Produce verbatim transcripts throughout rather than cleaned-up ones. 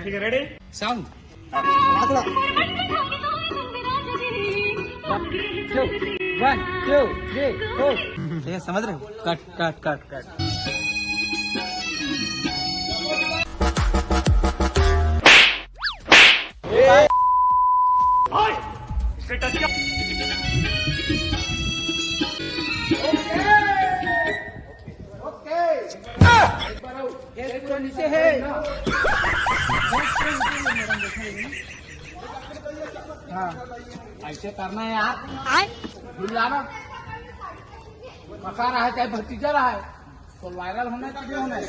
ठीक है, ready? Sound. One, two, three, four। ठीक है, समझ रहे हो? कट, कट, कट, कट। ओके। एक बार आओ। ये पूरा नीचे है। हाँ, ऐसे करना है यार। आय। हिलाना। पका रहा है चाहे भतीजा रहा है, तो वायरल होना है कि नहीं होना है?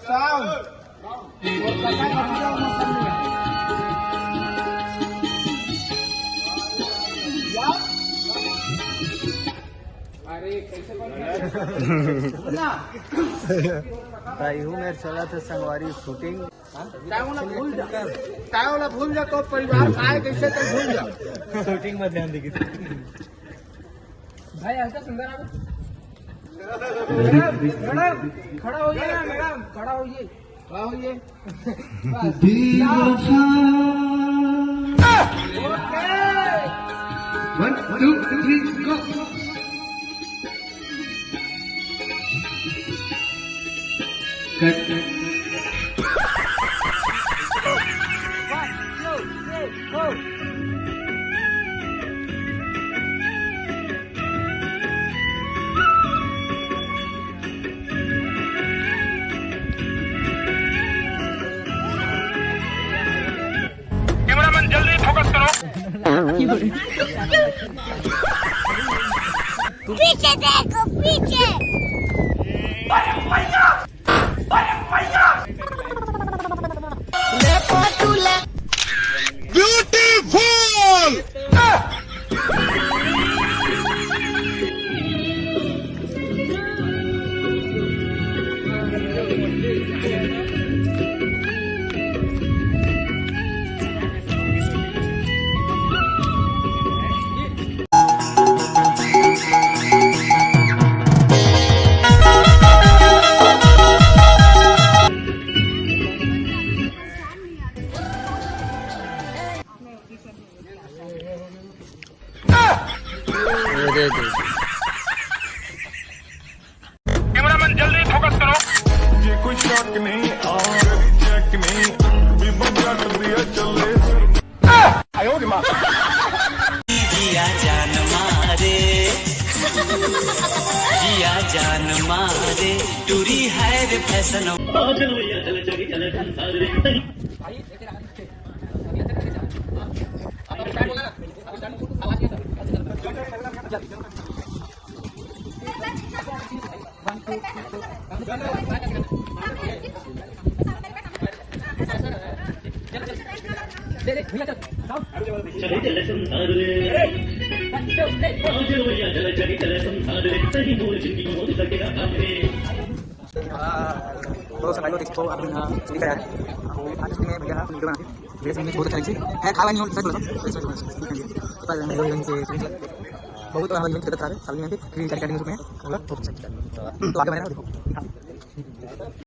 साउंड। अरे, कैसे कौन ना? भाई हूँ, मेरे चला था संगवारी शूटिंग। चाहे वाला भूल जा, चाहे वाला भूल जा, तो परिवार आए कैसे तो भूल जा। शूटिंग में ध्यान देगी। भाई, ऐसा सुंदर आप। मैडम, मैडम, खड़ा होइए ना, मैडम, खड़ा होइए, खड़ा होइए। बस। ओके। One, two, three, go। कट। कैमरामैन, जल्दी फोकस करो। पीछे देखो, पीछे। ब्यूटीफुल। कैमरामैन, जल्दी फोकस करो। ये कोई शक नहीं, और चेक नहीं, भी बजा दिया चले। आयो रे माँ। जिया जान मारे, जिया जान मारे, टूरी है रे फैशन। दोस्तों, भाई, देखो, अभी ना चुरी करा है। और आज उसने भैया वीडियो बना दी। वीडियो में बहुत अच्छा लगी है, खावा नहीं हो, सच बोलो। बहुत हमारी यूनिट की तबीयत खराब है, साल में भी फिर रिकॉर्डिंग में होगा, तो अच्छा। तो आगे बढ़ना देखो।